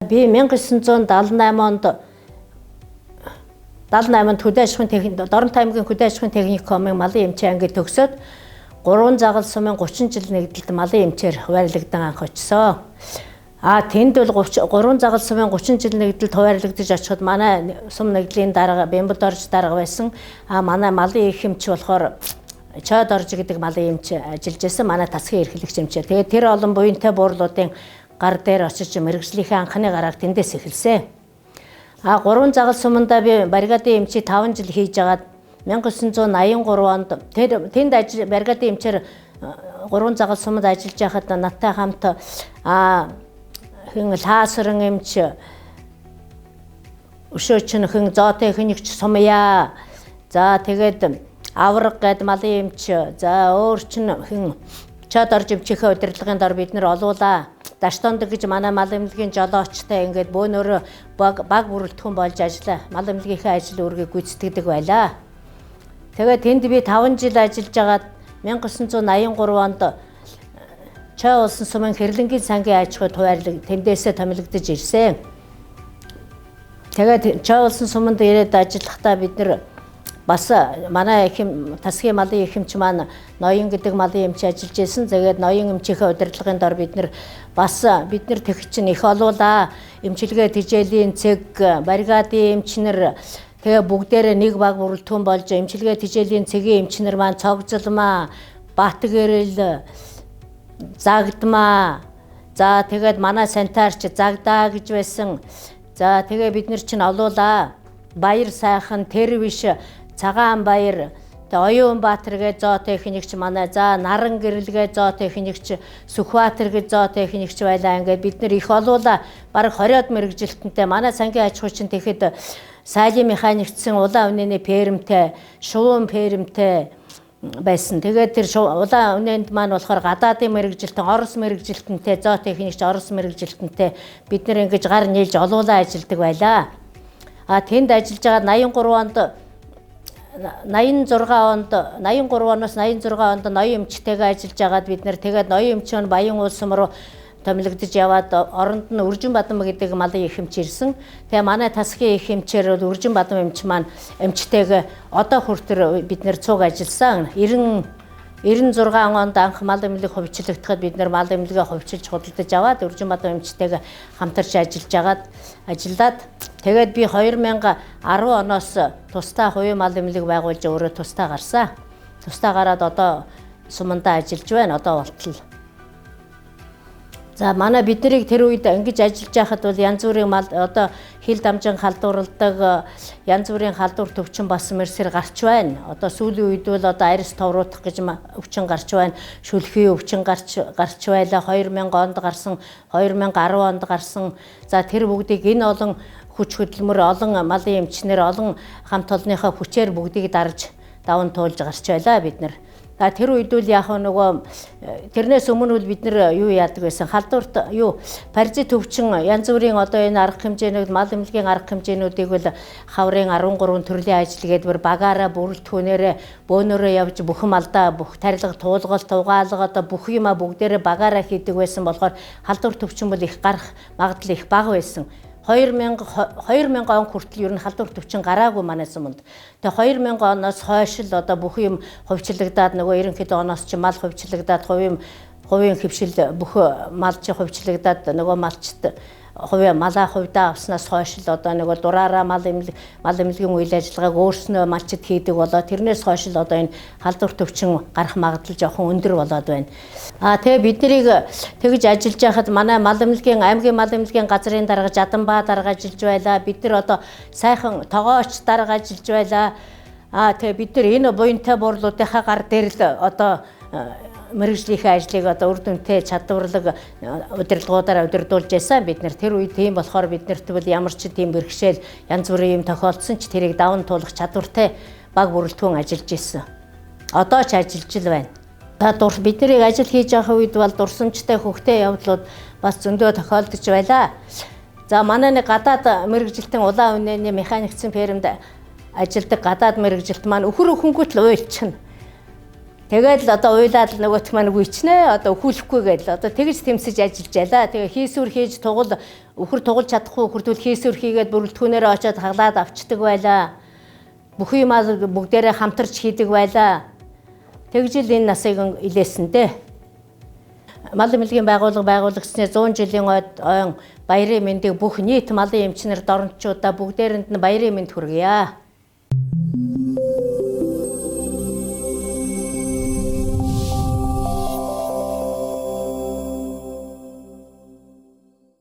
Би 1978 онд 78 онд хөдөө аж ахуйн техник Дорнот аймгийн хөдөө аж ахуйн техникумын малын эмчийн анги төгсөөд 3 загал сумын 30 жил нэгдэлд малын эмчээр хуваарлагдсан анх очсон. А тэнд бол 3 загал сумын 30 жил нэгдэлд хуваарлагдаж очиход манай сум нэгдлийн дарга Бямбад орж дарга байсан. А манай малын их эмч болохоор Чойд орж гэдэг малын эмч ажиллаж байсан. Манай тасгийн эрхлэгч эмч. Тэгээд тэр олон буянтай буурлуудын гар дээр очиж мэргэжлийнхээ анхны гарааг тэндээс эхэлсэн. А 3 загал сумандаа би бригадын эмчийг 5 жил хийж агаад 1983 онд тэр тэнд ажил бригадын эмчээр 3 загал суманд ажиллаж байхад надтай хамт хэн Лаасран эмч өшөөч хэн зоотой хэнэгч сумья. За тэгээд авраг гэд малын эмч, за өөр чин хэн Чад орж эмчийнхээ удирдлагын дор бид нар олуулаа. Даштондог гэж манай мал эмнэлгийн жолоочтой ингээд бөөнөрөө баг бүрэлдэхүүн болж ажиллаа. Мал эмнэлгийнхээ ажил үүргийг гүйцэтгэдэг байлаа. Тэгээд тэнд би 5 жил ажиллаж агаад 1983 онд Чой улсын сумын хэрлэнгийн сангийн аж ахуйд хуваарлаг тэндээсээ томилогдож ирсэн. Тэгээд Чой улсын суманд ирээд ажиллахдаа бид нар бас манай эхэм тасгийн малын эхэмч маань ноён гэдэг малын эмч ажиллаж исэн. Тэгээд ноён эмчийнхээ удирдлагын дор бид нар бас бид нар тэгч чинь их олуулаа. Эмчилгээ тэжээлийн цэг, бригадын эмчнэр тэгээ бүгдээрээ нэг баг бүрэлдэхүүн болж эмчилгээ тэжээлийн цэгийн эмчнэр маань Цогцолмаа, Батгэрэл, Загдмаа. За тэгээд манай санитарч Загдаа гэж байсан. За тэгээ бид нар чинь олуулаа. Баяр сайхан, тэр биш, Цагаан баяр, тэгээ Оюунбаатар гэж зоо техникч манай, за Наран гэрэлгээ зоо техникч, Сүхбаатар гэж зоо техникч байлаа. Ингээд бид нар их олуулаа. Бараг 20-од мэрэгжилтэнтэй манай сангийн аж ахуй чинь тэгэхэд сайлын механикчсан улаан үнэний фермтэй, шувуун фермтэй байсан. Тэгээд тэр улаан үнэнд маань болохоор гадаадын мэрэгжилтэн, орос мэрэгжилтэнтэй, зоо техникч орос мэрэгжилтэнтэй бид нар ингэж гар нийлж олуулаа ажилладаг байлаа. А тэнд ажиллаж байгаа 83 онд 86 онд 83 оноос 86 онд ноён эмчтэйгээ ажиллаж агаад бид нэр тэгээд ноён эмч нь Баян улсам руу томилогдож яваад оронд нь Үржин Бадам гэдэг малын их эмч ирсэн. Тэгээ манай тасгийн их эмчээр бол Үржин Бадам эмч маань эмчтэйгээ одоо хүртэл бид нэр цуг ажилласан. 96 онд анх мал эмнэлэг хувьчлагдахад бид нар мал эмнэлгээ хувьчилж худалдаж аваад Үржин Бадам эмчтэйгээ хамтарч ажиллаж агаад ажиллаад тэгээд би 2010 оноос тусдаа хувийн мал эмнэлэг байгуулж өөрөө тусдаа гарсан. Тусдаа гараад одоо сумандаа ажиллаж байна одоо болтол. За манай биднийг тэр үед ингэж ажиллаж байхад бол янз бүрийн мал одоо хил дамжин халдварладаг янз бүрийн халдвар төвчин бас мэрсэр гарч байна. Одоо сүүлийн үед бол одоо арьс товруудах гэж өвчин гарч байна. Шүлхий өвчин гарч байлаа. 2000 онд гарсан, 2010 онд гарсан. За тэр бүгдийг энэ олон хүч хөдөлмөр, олон малын эмчнэр, олон хамт олонныхоо хүчээр бүгдийг дарж даван туулж гарч байлаа бид нар. За тэр үед үл яг нөгөө тэрнээс өмнө үл бид нар юу яадаг байсан, халдварт юу паразит өвчин янз бүрийн одоо энэ арга хэмжээнүүд, мал эмнэлгийн арга хэмжээнүүдийг бол хаврын 13 төрлийн ажил гээд бүр багаараа бүрэлдэхүүнээрээ бөөнөрөө явж бүх малдаа бүх тарилга, туулгалт, угаалга одоо бүх юма бүгдээрээ багаараа хийдэг байсан болохоор халдвар төвчин бол их гарах магадлал их бага байсан. 2000 он хүртэл ер нь халдвар төвчин гараагүй манай суманд. Тэгээ 2000 оноос хойш л одоо бүх юм хувьчлагдаад нөгөө 90 оноос чи мал хувьчлагдаад хувийн хэвшил бүх мал чи хувьчлагдаад нөгөө малчт хувийн малаа хувьдаа авснаас хойш л одоо нөгөө дураараа мал эмнэлгийн үйл ажиллагааг өөрснөө малчид хийдэг болоо тэрнээс хойш л одоо энэ халдвар төвчин гарах магадлал жоохон өндөр болоод байна. А тэгээ бид нарыг тэгж ажиллаж байхад манай мал эмнэлгийн аймгийн мал эмнэлгийн газрын дарга Жаданбаа дарга ажиллаж байлаа. Бид нар одоо сайхан тогооч дарга ажиллаж байлаа. А тэгээ бид нар энэ буянтай буурлуудынхаа гар дээр л одоо мэргэжлийнхээ ажлыг одоо үр дүнтэй чадварлаг удирдлагуудаараа удирдуулж байсан бид нар. Тэр үед тийм болохоор бид нарт бол ямар ч тийм бэрхшээл янз бүрийн юм тохиолдсон ч тэрийг даван туулах чадвартай баг бүрэлдэхүүн ажиллаж исэн. Одоо ч ажиллаж л байна. Та бид нарыг ажил хийж байгаа үед бол дурсамжтай хөвгтэй явдлууд бас зөндөө тохиолдож байлаа. За манай нэг гадаад мэргэжилтэн улаан үнэний механикцэн фермд ажилладаг гадаад мэргэжилт маань өхөр өхөнгөт л уйлчихна. Тэгээд л одоо уйлаад л нөгөөх маань гүйчнэ. Одоо өхүүлэхгүй гэдэл одоо тэгж тэмсэж ажиллаж ялаа. Тэгээ хийсвэр хийж тугал үхэр тугалж чадахгүй үхэртвэл хийсвэр хийгээд бүрэлдэхүүнээрээ очиод хаглаад авчдаг байлаа. Бүх юмаа бүгдээрээ хамтарч хийдэг байлаа. Тэгж л энэ насыг илээсэн дээ. Малын мэлгийн байгууллага байгуулагдсны 100 жилийн ойн баярын мэндийг бүх нийт малын эмчнэр дорончуудаа бүгдээрэнд нь баярын мэнд хүргье.